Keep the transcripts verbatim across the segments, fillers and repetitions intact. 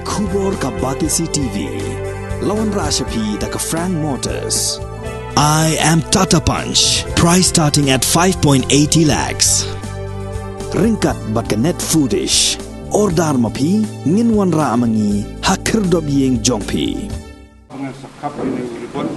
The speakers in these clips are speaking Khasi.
Khubor ka Batesi T V. La wanrah sha phi da ka Frank Motors. I am Tata Punch. Price starting at five point eighty lakhs. Ryngkat bad ka Net Foodish. Order ma phi, ngin wanrah ma ngi ha khyrdop ïing jong phi. Nga sa khap ïa une u ribbon.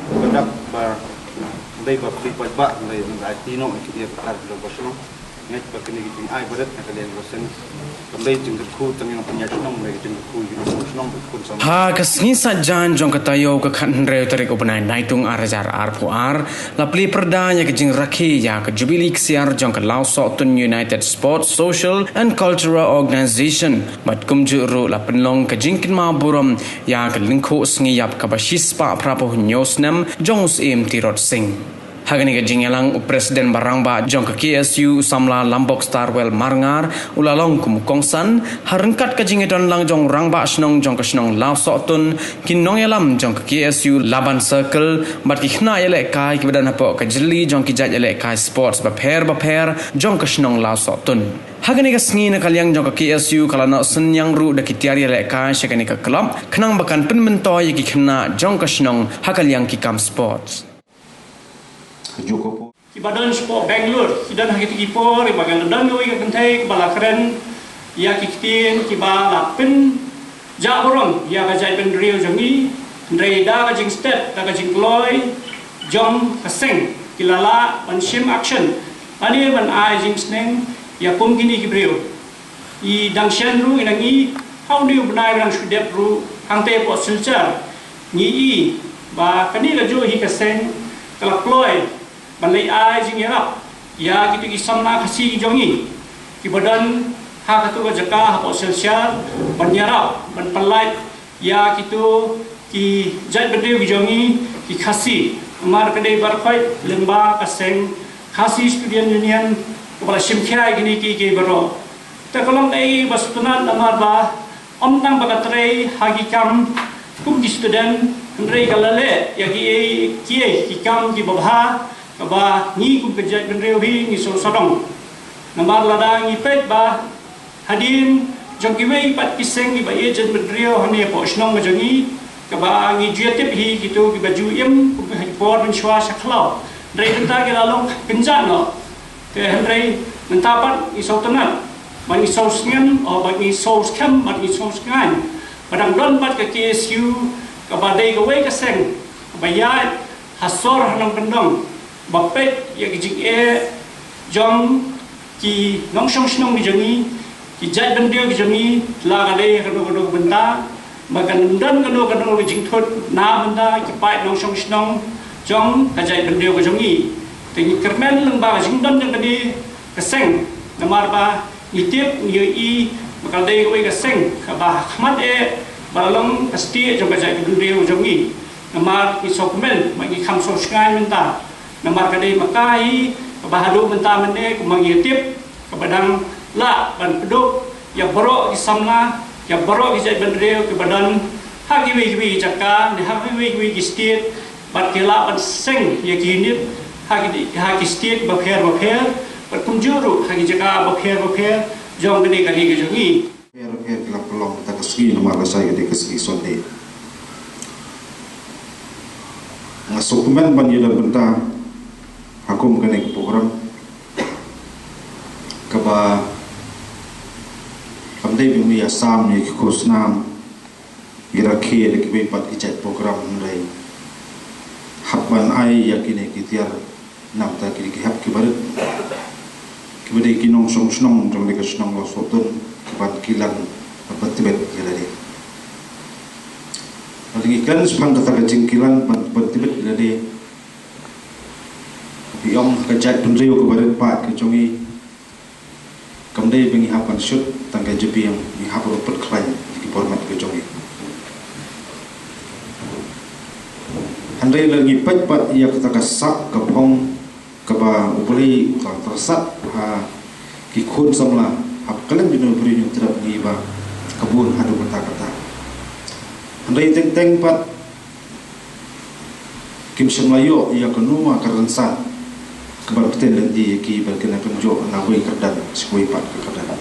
Ka dap ba dei ba phi paidbah, dei ba ai ti noh ïa ka kar ka ba shnong. Ngeit ba kine ki jingai barit na ka liang ka seng. Kam dei jingkyrkhu tang ïa ka pynïaid shnong, dei ka jingkyrkhu ïa ka shnong ba khun sam. Ha ka sngi Saitjaiñ jong ka taïew ka khathynriew tarik u bnai Naitung ar hajar arphew ar, la plie pyrda ïa ka jingrakhe ïa ka Jubilee Ksiar jong ka Lawsohtun United Sports Social and Cultural Organization. Bad kumjuh ruh la pynlong ka jingkynmaw burom ïa ka lyngkhuh sngi ïap kaba shispah phraphew hynñiew snem jong u Syiem Tirot Sing. Ha kane ka jingïalang u President ba rangbah jong ka K S U u samla Lambok Starwell Marngar u la long kum u kongsan, ha ryngkat ka jingïadon lang jong rangbah shnong jong ka shnong Lawsohtun, ki nongïalam jong ka K S U Laban Circle, bad ki khynnah ïalehkai kiba don hapoh ka jylli jong ki jait ïalehkai sports bapher bapher jong ka shnong Lawsohtun. Ha kane ka sngi na ka liang jong ka K S U ka la noh synñiang ruh da ki tiar ïalehkai sha kane ka club, khnang ba kan pynmyntoi ïa ki khynnah jong ka shnong ha ka liang ki kam sports. Kiba don shapoh Bangalore, ki don ha kito ki por, iba ka la don kawei ka kynthei, ba la kren ïa ki ktien, kiba la pynjah burom ïa ka jaitbynriew jong ngi, hynrei da ka jingstet, da ka jingkloi jong ka seng, ki la lah ban shim action, lane ban ai jingsneng ïa kum kine ki briew. I dang shen ruh i nang i, ha une u bnai ba dang shu dep ruh, hangtei hapoh Silchar, ngi i, ba kane kajuh hi ka seng, ka la kloi, ban leit ai jingïarap ïa kito ki samla Khasi ki jong ngi, kiba don ha kato ka jaka hapoh Silchar, ban ïarap, ban pynlait ïa kito ki jaitbynriew ki jong ngi ki Khasi. Namar ka dei baroh khoit lyngba ka seng Khasi Student Union kaba la shim khia ïa kine kiei kiei baroh. Te ka long kaei ba sngewtynnat namar ba ym tang ba ka trei ha ki kam kum ki student, hynrei ka la leh ïa kiei kiei ki kam kiba bha, kaba ngi kum ka jaitbynriew hi ngi sngewsarong. Namar lada ngi peit ba hadien jong kiwei pat ki seng kiba ïeit jaitbynriew hangne hapoh shnong ka jong ngi, kaba ngi ju ïatip hi kito kiba ju im kum ha ki por mynshuwa sha khlaw. Hynrei mynta ki la long kynjah noh. Te hynrei mynta pat ngi sngewtynnat, bad ngi sngewsngem, oh, bad ngi sngewskhem, bad ngi sngewsngaiñ ba dang don pat ka K S U, kaba dei kawei ka seng kaba ïaid ha sor ha nongkyndong, ba peit ïa ka jingeh jong ki nongshong shnong ki jong ngi, ki jaitbynriew ki jong ngi, la ka dei kano kano ka bynta, ba kan ym don kano kano ka jingthut na bynta ki paid nongshong shnong jong ka jaitbynriew ka jong ngi. Te ngi kyrmen lyngba ka jingdon jong kane ka seng, namar ba ngi tip ngi ïohi ba ka dei kawei ka seng kaba ha khmat eh, ba long ka stieh jong ka jaitbynriew jong ngi. Namar ngi sngewkmen ba ngi kham sngewsngaiñ mynta. Namar ka dei ma ka hi kaba haduh mynta mynne kumba ngi tip, kaba dang lah ban pynduh ïa baroh ki samla, ïa baroh ki jaitbynriew kiba don ha kiwei kiwei ki jaka ne ha kiwei kiwei ki state, bad ki lah ban seng ïa ki unit ha ki, ha ki state bapher bapher, bad kumjuh ruh ha ki jaka bapher bapher jong kane ka ri ka jong ngi. Pher pher ki la pynlong mynta ka sngi namar lashai ka dei ka sngi Sunday. Nga sngewkmen ban ïadon mynta ha kum kane ka program kaba kam dei ba ngi ïasam ïa ki khusnam, ïa rakhe da kiwei pat ki jait program, hynrei hap ban ai ïa kine ki tiar namar ki dei ki hep ki barit kiba dei ki nongshong shnong jong kane ka shnong Lawsohtun, kiban kilan ban pyntbit ïa lade. Bad ngi kren shaphang kata ka jingkilan ban pyntbit ïa lade. Phi ong ka jaitbynriew kaba rit paid ka jong ngi, kam dei ba ngi hap ban shut tang ka jabieng, ngi hap ruh ban pynkhlaiñ ïa ki por met ka jong ngi. Hynrei lada ngi peit pat ïa kata ka sap ka phong kaba U Blei u la tharsat ha ki khun samla ha kylleng jong U Blei, ngi tip ngi ba ka bun haduh katta katta. Hynrei teng teng pat kim shym la ïoh ïa kano ka rynsan kaban pynthut lynti ïa ki ba kin ïa kynjoh na kawei ka kyrdan sha kawei pat ka kyrdan.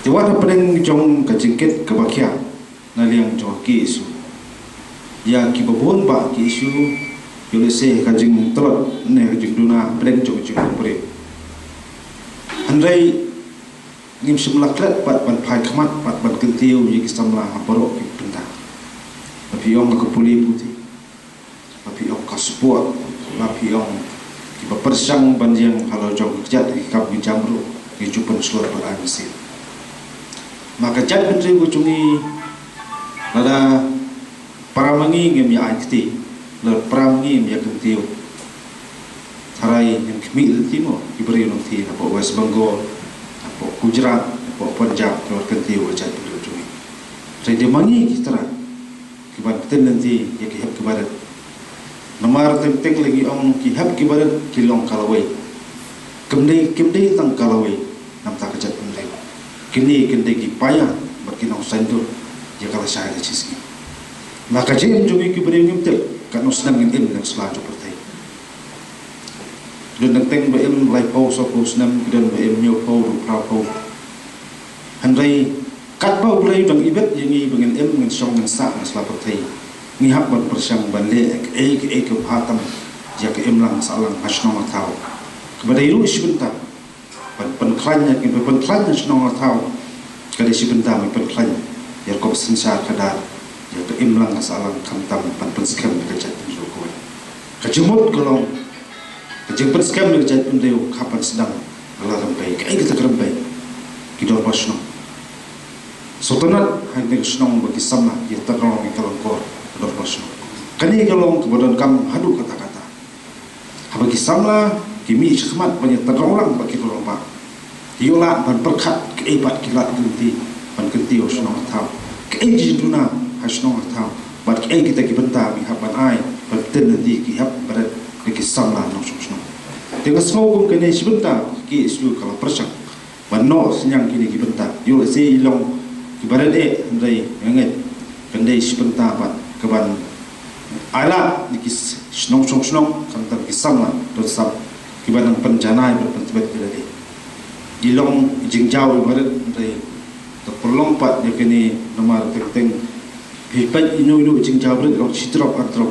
Te wat hapdeng jong ka jingkit kaba khia na liang jong ka K S U, ïa kiba bun bah ki issue, ïoh lehse ka jingtlot ne ka jingduna hapdeng jong ka jingpyrshah. Hynrei ngim shym la klet pat ban phai khmat pat ban kyntiew ïa ki samla ha baroh ki bynta. La phi ong ka pule puthi, la phi ong ka sport, la phi ong kiba pyrshang ban ïeng halor jong ka kjat ki kam ki jam ruh, ki ju pynshlur bad ai mynsiem. Ma ka jaitbynriew ka jong ngi, lada para ma ngi ngim ïa ai kti, lada para ma ngi ngim ïa kyntiew, tharai ngin khmih lynti mo ki briew nongthied hapoh West Bengal, hapoh Gujarat, hapoh Punjab, ki wan kyntiew ïa ka jaitbynriew jong ngi. Tharai dei ma ngi ki trai kiban pynlynti ïa ki hep ki barit. Namar teng teng lei ngi ong ki hep ki barit ki long ka lawei. Kim dei, kim dei tang ka lawei namar ka jaitbynriew. Kine kin dei ki paia bad ki nongsaindur ïa ka lashai ka shisngi. Ma ka jingim jong ngi ki briew ngim tip katno snem ngin im ha ka sla jong ka pyrthei. Don teng teng ba im laiphew, sawphew snem, ki don ba im hynñiewphew, hynriewphew. Hynrei katba U Blei u dang ibit ïa ngi ba ngin im, ngin shong, ngin sah ha ka sla pyrthei, ngi hap ban pyrshang ban leh kaei kaei kaba bha tam ïa ka imlang sahlang ha shnong ha thaw. Kaba dei ruh shi bynta ban pynkhlaiñ ïa ki, ban pynkhlaiñ ïa shnong ïa thaw. Ka dei shi bynta ban pynkhlaiñ ïa ka synshar khadar, ïa ka imlang ka sahlang, khamtam ban pynskhem ïa ka jaitbynriew kawei. Ka jingmut ka long, ka jingpynskhem ïa ka jaitbynriew ka hap ban sdang ha la rympei, kaei kata ka rympei? Ki dorbar shnong. Sngewtynnat ha kane ka shnong ba ki samla ki ïatrei ïa ka longkor ka dorbar shnong. Kane ka long kaba donkam haduh katta katta. Haba ki samla ki mih shakhmat ban ïatrei lang bad ki rangbah, ki ïoh lah ban pyrkhat kaei pat ki lad ki lynti ban kyntiew ha shnong ha thaw, kaei ki jingduna ha shnong ha thaw, bad kaei kita ki bynta ba ki hap ban ai ban pynlynti ïa ki hep barit, ïa ki samla nongshong shnong. Te nga sngew kum kane shi bynta ka K S U ka la pyrshang ban noh synñiang kine ki bynta. Ïoh lehse i long ki barit eh, hynrei nga ngeit kan dei shi bynta pat kaban ai lad ïa ki s-, shnong shong shnong, khamtam ki samla don sap, kiba nang pynjanai bad pyntbit ïa lade. I long i jingjaw i barit, hynrei to pynlong pat ïa kine namar teng teng phi peit ino ino i jingjaw barit long shi drop ar drop.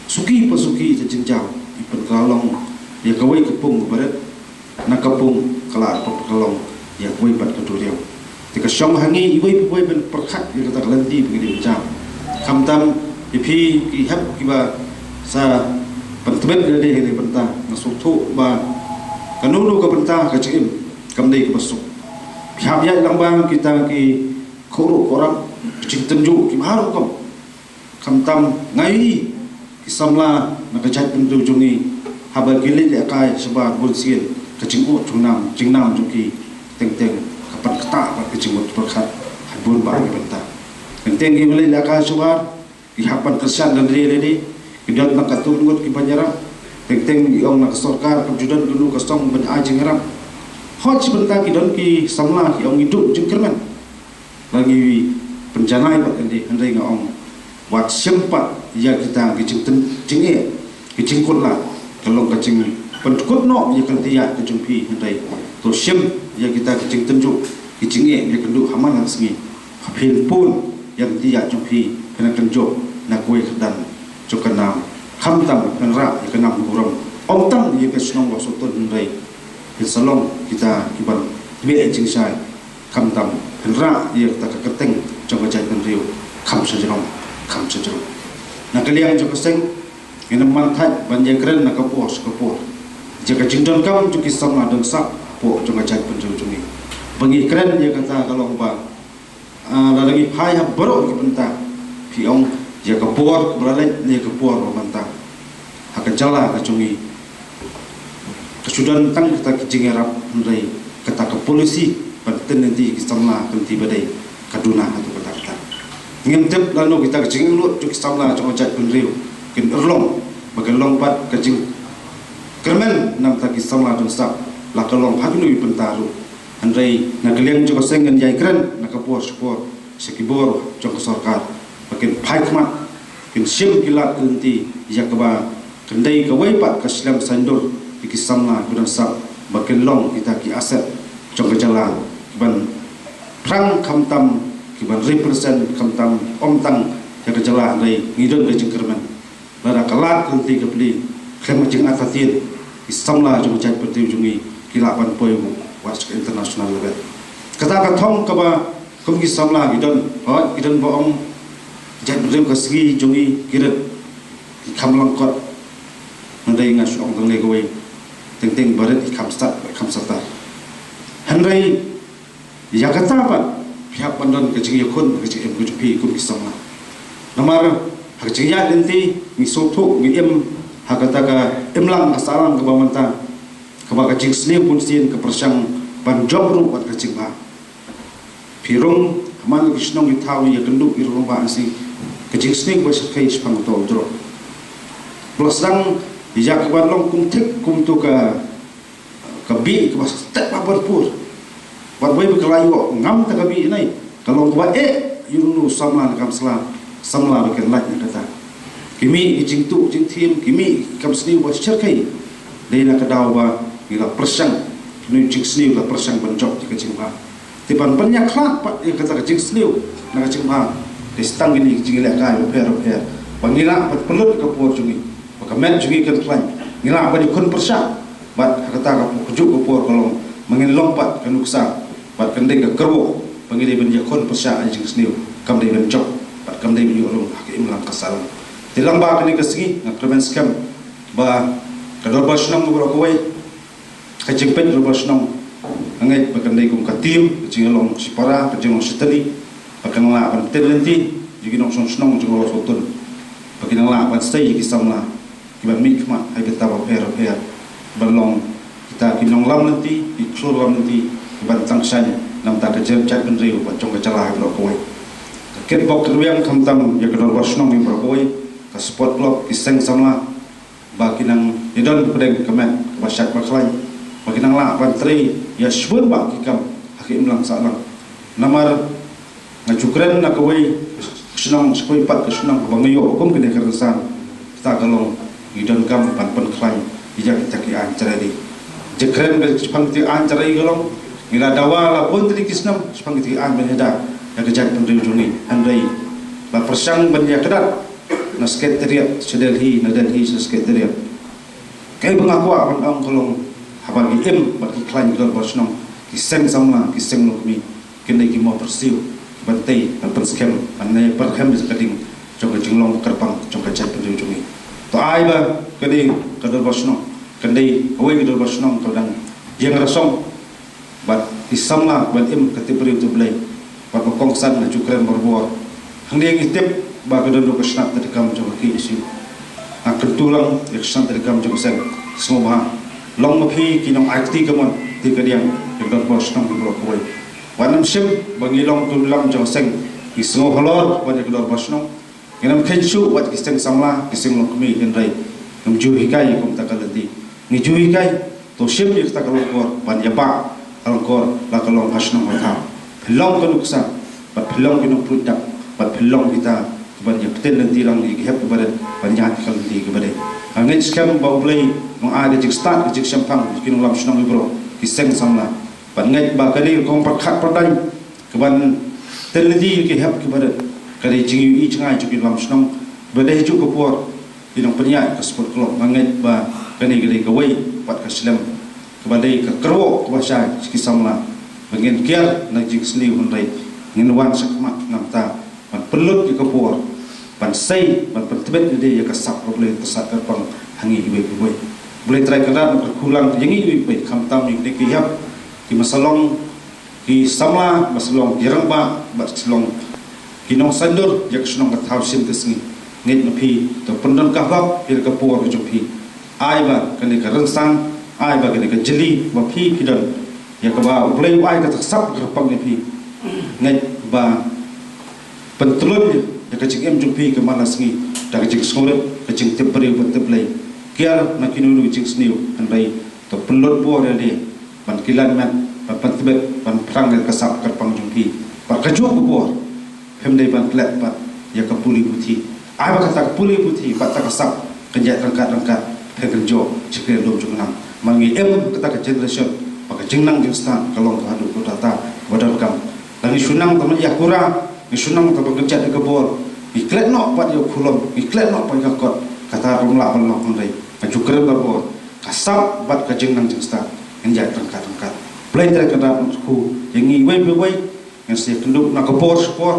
Suki pa suki ïa ka jingjaw i pynkylla long ïa kawei ka pung barit, na ka pung ka la arpang ka long ïa kawei pat ka duriaw. Te ka shong ha ngi iwei pa iwei ban pyrkhat ïa kata ka lynti ba ngi dei ban jam. Khamtam ïa phi ki hep kiba sa pyntbit ïa lade ha kane ka bynta, nga sngewthuh ba kano kano ka bynta ka jingim kam dei kaba suk. Phi hap ïaid lang bad kita ki khubor, khubor, ki jingtynjuh kiba har rukom. Khamtam nga ïohi ki samla na ka jaitbynriew jong ngi, haba ki leit lehkai shabar bun sien, ka jingud jingnam, jingnam jong ki teng teng ka pynkhiah bad ka jingmut pyrkhat ha bun bah ki bynta. Teng teng ki leit lehkai shabar, ki hap ban kyrshan da lade lade, ki don na katto ngut kiban ïarap. Teng teng ki ong na ka sorkar kam ju don kano ka song ban ai jingïarap. Hooid shi bynta ki don ki samla ki ong ngi duh jingkyrmen. Lada ngi pynjanai bad kane, hynrei nga ong wat shim pat ïa kita ki jingtyn-, jingeh, ki jingkut lad, ka long ka jingpynkut noh ïa ka lynti ïaid ka jong phi, hynrei to shim ïa kita ki jingtynjuh, ki jingeh, ïa ka duh ha man la ka sngi. Phin pun ïa ka lynti ïaid jong phi, phin nang kynjoh na kawei ka kyrdan jong ka nam. Khamtam phin rah ïa ka nam ka burom, ym tang ïa ka shnong Wahsutun, hynrei phin sa long kita kiban tbit ïa jingshai. Khamtam phin rah ïa kata ka kyrteng jong ka jaitbynriew kham shajrong, kham shajrong. Na ka liang jong ka seng, ngin ym man thait ban ïakren na ka por sha ka por ïa ka jingdonkam jong ki samla don sap hapoh jong ka jaitbynriew jong ngi. Ba ngi kren ïa kata ka long ba, ah, lada ngi phai ha baroh ki bynta, phi ong ïa ka por ba la leit ne ïa ka por ba mynta, ha ka jylla ka jong ngi ka shu don tang kata ka jingïarap, hynrei kata ka polisi ban pynlynti ïa ki samla ka lynti ba dei ka duna haduh katta katta. Ngim tip lano kita ka jingangnud jong ki samla jong ka jaitbynriew kin urlong, ba kan long pat ka jingkyrmen na bynta ki samla don sap, la ka long ha kino ki bynta ruh. Hynrei na ka liang jong ka seng ngin ïai kren na ka por sha ka por sha ki bor jong ka sorkar ba kin phai khmat, kin shim ki lad ki lynti ïa kaba kan dei kawei pat ka shlem saiñdur ïa ki samla kiba don sap, ba kin long kita ki asset jong ka jylla kiban phrang khamtam, ki ban represent khamtam, ym tang ïa ka jylla, hynrei ngi don ka jingkyrmen. Lada ka lad ka lynti ka plie, khlem ka jingartatien, ki samla jong ka jaitbynriew jong ngi ki lah ban poi wat sha ka international level. Kata ka thong kaba kum ki samla ki don, hooid, ki don ba ong jaitbynriew ka sngi jong ngi ki rit, ki kham lyngkot. Hynrei nga shu ong tang ne kawei, teng teng ba rit ki kham stad, ba kham satar. Hynrei ïa kata pat phi hap ban don ka jingïakhun, ka jingim ka jong phi kum ki samla. Namar ha ka jingïaid lynti ngi sngewthuh, ngi im ha kata ka imlang ka sahlang kaba mynta, kaba ka jingsniew bunsien ka pyrshang ban jop ruh wat ka jingbha. Phi rung ha man la ki shnong ki thaw, ïakynduh ïa ki rangbah, ngi sngew ka jingsniew ba shyrkhei shaphang uta u jrong. Ba la sdang ïa ka ban long kum thik kum tu ka, ka bih kaba stet ba bor pur. Bad wei ba ka la ïoh ngam ta ka bih nai, ka long kaba eh ïa u samla na kam sla, samla ba kin lait na kata. Ki mih ki jingtuh jingthiem, ki mih ki kam sniew ba shyrkhei. Dei na ka daw ba ngi la pyrshang, ngi jingsniew la pyrshang ban jop ïa ka jingbha. Te ban pynïakhlad pat ïa kata ka jingsniew na ka jingbha, te sdang kine ki jingïalehkai bapher bapher ba ngi lah ban pynlut ka por jong ngi, ba ka met jong ngi kan khlaiñ. Ngi lah ban ïakhun pyrshah, bad ha kata ka por, kajuh ka por ka long ba ngin long pat ka nuksa, bad kan dei ka kyrwoh ba ngi dei ban ïakhun pyrshah ïa ka jingsniew, kam dei ban jop, bad kam dei ban ïoh rung ha ka imlang ka sahlang. Te lyngba kane ka sngi nga kyrmen skhem ba ka dorbar shnong baroh kawei, ka jingpeit dorbar shnong, nga ngeit ba kan dei kum ka thim, ka jinglong shipara, ka jinglong shitylli, ba kan lah ban pynlynti ïa ki nongshong shnong jong ka Wahsutun, ba kin lah ban sei ïa ki samla ki ban mihkhmat ha ki bynta bapher bapher, ban long kita ki nonglam lynti, ki khlur lam lynti, ki ban tang shaiñ na bynta ka jaitbynriew bad jong ka jylla baroh kawei. Ka kitbok kitrwiang khamtam ïa ka dorbar shnong baroh kawei, ka sport club, ki seng samla, ba kin nang ïadon pdeng ka met kaba shait ba khlaiñ, ba kin nang lah ban trei ïa shibun bah ki kam ha ka imlang sahlang. Namar nga ju kren na kawei ka shnong, sa kawei pat ka shnong ba nga ïoh kum kane ka rynsan, kata ka long ngi donkam ban pynkhlaiñ ïa kita ki aiñ jrai. Ju kren ka shaphang kita ki aiñ jrai ka long ngi la dawa la bun tylli ki snem shaphang kita ki aiñ ban ïada ïa ka jaitbynriew jong ngi, hynrei la pyrshang ban ïa kdat na Secretariat sha Delhi, na Delhi sha Secretariat. Kaei ba nga kwah ban ong ka long, haba ngi im bad ki khlaiñ ki dorbar shnong, ki seng samla, ki seng longkmie, kin dei ki mawpyrsiew, ki ban tei, ban pynskhem, ban ïa pyrkhem ïa ka ding jong ka jinglong kyrpang jong ka jaitbynriew jong ngi. To ai ba ka dei ka dorbar shnong, kan dei kawei ka dorbar shnong ka dang ïeng rasong bad ki samla ban im ka tip briew tip Blei. Bad ba kongsan nga ju kren barabor, hangne ngi tip ba ka don ruh ka shnat treikam jong ka K S U. Nga kyntu lang ïa ka shnat treikam jong ka seng, sngewbha long ma phi ki nongai kti kamon, te ka diang ïa ka dorbar shnong baroh kawei. Wat nym shim ba ngi long ki nongïalam jong ka seng, ngi sngew halor bad ïa ka dorbar shnong. Ngin ym kheiñ shuh wat ki seng samla, ki seng longkmie, hynrei ngim ju hikai ïa kumta ka lynti. Ngi ju hikai, to shim ïa kata ka lyngkor ban ïa bah ha lyngkor la ka long ha shnong ha thaw. Phi long ka nuksa, bad phi long ki nongpynlong dak, bad phi long kita ki ban ïa pynlynti lang ïa ki hep ki barit, ban ïa ka lynti ki ba dei. Nga ngeit skhem ba U Blei un ai ka jingstad, ka jingshemphang ïa ki nongïalam shnong baroh, ki seng samla. Bad ngeit ba ka dei ka kong pyrkhat pyrdaiñ ka ban pynlynti ïa ki hep ki barit, ka dei jingïohi jngai jong ki nongïalam shnong ba dei ha kajuh ka por ki nongpynïaid ka sport club. Nga ngeit ba kane ka dei kawei pat ka slem kaba dei ka kyrwoh kaba shai sha ki samla, ba ngin kiar na jingsniew, hynrei ngin wan shakhmat na bynta ban pynlut ïa ka por ban sei, ban pyntbit ïa ka sap ka Blei, ka sap kyrpang ha ngi iwei pa iwei. Blei Trai Kynrad un kyrkhu lang ïa ngi iwei pa iwei, khamtam ïa kine ki hep, ki masalong, ki samla, ba sa long ki rangbah, ba sa long ki nongsaindur ïa ka shnong ka thaw shisien ka sngi. Ngeit ma phi, to pyndon ka hok ïa ka por ka jong phi. Ai ba kane ka rynsan, ai ba kane ka jylli ba phi phi don, ïa kaba U Blei u ai kata ka sap kyrpang ïa phi. Ngeit ba pyntlun ïa ka jingim jong phi ka man la sngi da ka jingsngewrit, ka jingtip briew bad tip Blei. Kiar na kino kino ki jingsniew, hynrei to pynlut bor ïa lade ban kilan met, ban pyntbit, ban phrang ïa ka sap kyrpang jong phi. Bad kajuh ka por phim dei ban klet pat ïa ka pule puthi. Ai ba kata ka pule puthi bad kata ka sap kan ïaid ryngkat ryngkat, phin kynjoh sha ka lum jong ka nam. Ma ngi im kata ka generation ba ka jingnang jingstad ka long ka haduh katta katta ba donkam. Ngi shu nang tang ban ïa kura, ngi shu nang tang ban kynjat ïa ka bor. Ngi klet noh pat ïa u khulom, ngi klet noh pat ïa ka kot. Kata ruh ym lah ban long hynrei. Ka jukren ka bor, ka sap bad ka jingnang jingstad. Ngin ïaid ryngkat ryngkat. Blei Trai Kynrad un kyrkhu ïa ngi iwei pa iwei. Ngin sa ïakynduh na ka bor sha ka bor.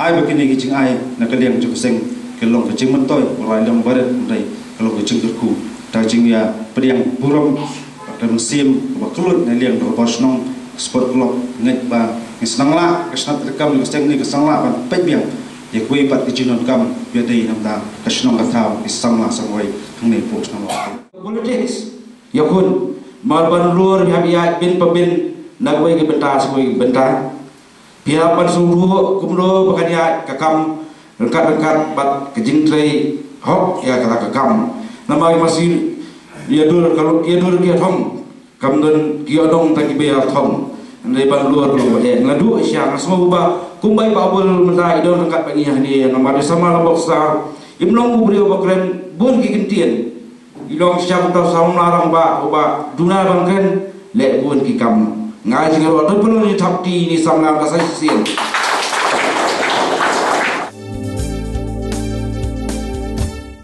Ai ba kine ki jingai na ka liang jong ka seng ki long ka jingmyntoi ba la long barit, hynrei ka long ka jingkyrkhu. Da ka jingïapdiang burom bad ka mynsiem kaba kylluid na liang dorbar shnong, sport club, ngeit ba ngi sdang lah, ka shnat treikam jong ka seng ne ka sdang lah ban peit biang ïa kawei pat ka jingdonkam ba dei namar ka shnong ka thaw, ki samla samrwei hangne hapoh shnong. Politics ïakhun, mar ban lur ïa, ïa bin pa bin, na kawei ka bynta sha kawei ka bynta. Phi hap ban sngewthuh kumno ba kan ïaid ka kam ryngkat ryngkat bad ka jingtrei hok ïa kata ka kam. Namar ki masi ïa dur ka lut, ïa dur ki ïa thong. Kam don ki ïa dong tang ki ba ïa thong. Hynrei ban lur lur ba eh. Nga duh sha nga sngew ba kumba i Bah Bul mynta i don ryngkat bad ngi hangne, namar i samla Boksa. Im long u briew ba kren bun ki kyntien. I long shisha kumta u samla rangbah uba duna ban kren leh bun ki kam. Nga ai jingïaroh don pynlong ïa thap kti ïa i samla ka sa shisien.